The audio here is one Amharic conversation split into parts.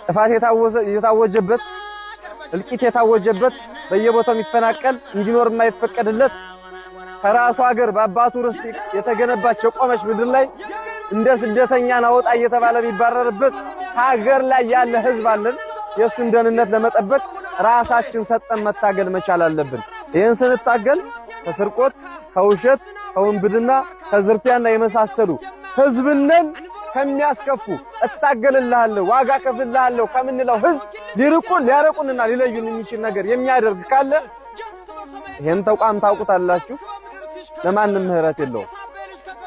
ጥፋት የታወጀበት፣ እልቂት የታወጀበት፣ በየቦታው የሚፈናቀል፣ እንዲኖር የማይፈቀድለት፣ ከራሱ ሀገር በአባቱ ርስት የተገነባች የቆመች ምድር ላይ እንደ ስደተኛ ናወጣ እየተባለ የሚባረርበት ሀገር ላይ ያለ ህዝብ አለን። የእሱን ደህንነት ለመጠበቅ ራሳችን ሰጠን መታገል መቻል አለብን። ይህን ስንታገል ከስርቆት፣ ከውሸት፣ ከውንብድና፣ ከዝርፊያና የመሳሰሉ ህዝብነን ከሚያስከፉ፣ እታገልልሃለሁ፣ ዋጋ ከፍልሃለሁ ከምንለው ህዝብ ሊርቁን፣ ሊያረቁንና ሊለዩን የሚችል ነገር የሚያደርግ ካለ ይሄን ተቋም ታውቁታላችሁ። ለማንም ምህረት የለውም።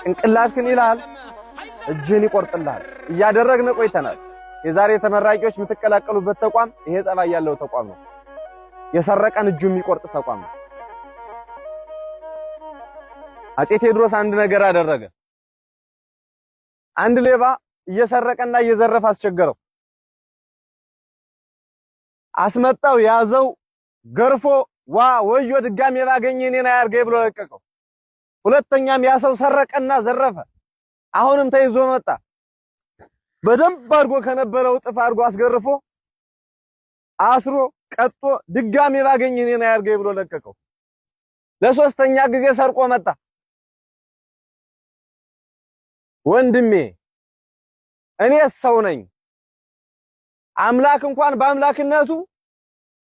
ጭንቅላትህን ይልሃል፣ እጅህን ይቆርጥልሃል። እያደረግን ቆይተናል። የዛሬ ተመራቂዎች የምትቀላቀሉበት ተቋም ይሄ ጠባይ ያለው ተቋም ነው። የሰረቀን እጁ የሚቆርጥ ተቋም ነው። አፄ ቴዎድሮስ አንድ ነገር አደረገ። አንድ ሌባ እየሰረቀና እየዘረፈ አስቸገረው። አስመጣው፣ ያዘው፣ ገርፎ ዋ ወዮ ድጋሜ ባገኘ እኔን አያርገኝ ብሎ ለቀቀው። ሁለተኛም ያ ሰው ሰረቀና ዘረፈ። አሁንም ተይዞ መጣ። በደንብ አድርጎ ከነበረው እጥፍ አድርጎ አስገርፎ፣ አስሮ፣ ቀጥቶ ድጋሜ ባገኘ እኔን አያርገኝ ብሎ ለቀቀው። ለሶስተኛ ጊዜ ሰርቆ መጣ። ወንድሜ፣ እኔ ሰው ነኝ። አምላክ እንኳን በአምላክነቱ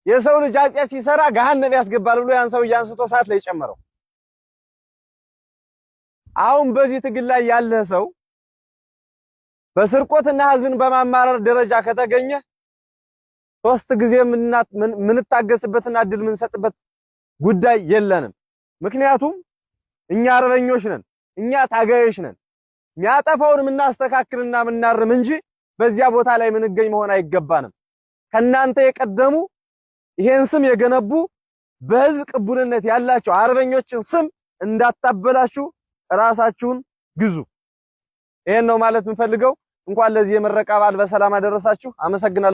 የሰው ልጅ ኃጢአት ሲሰራ ገሃነም ያስገባል ብሎ ያን ሰው አንስቶ እሳት ላይ ጨመረው። አሁን በዚህ ትግል ላይ ያለ ሰው በስርቆትና ህዝብን በማማረር ደረጃ ከተገኘ ሶስት ጊዜ የምንታገስበትና እድል የምንሰጥበት ጉዳይ የለንም። ምክንያቱም እኛ አርበኞች ነን፣ እኛ ታጋዮች ነን። የሚያጠፋውን የምናስተካክልና የምናርም እንጂ በዚያ ቦታ ላይ የምንገኝ መሆን አይገባንም። ከናንተ የቀደሙ ይሄን ስም የገነቡ፣ በህዝብ ቅቡልነት ያላቸው አርበኞችን ስም እንዳታበላሹ ራሳችሁን ግዙ። ይሄን ነው ማለት የምፈልገው። እንኳን ለዚህ የምረቃ በዓል በሰላም አደረሳችሁ። አመሰግናለሁ።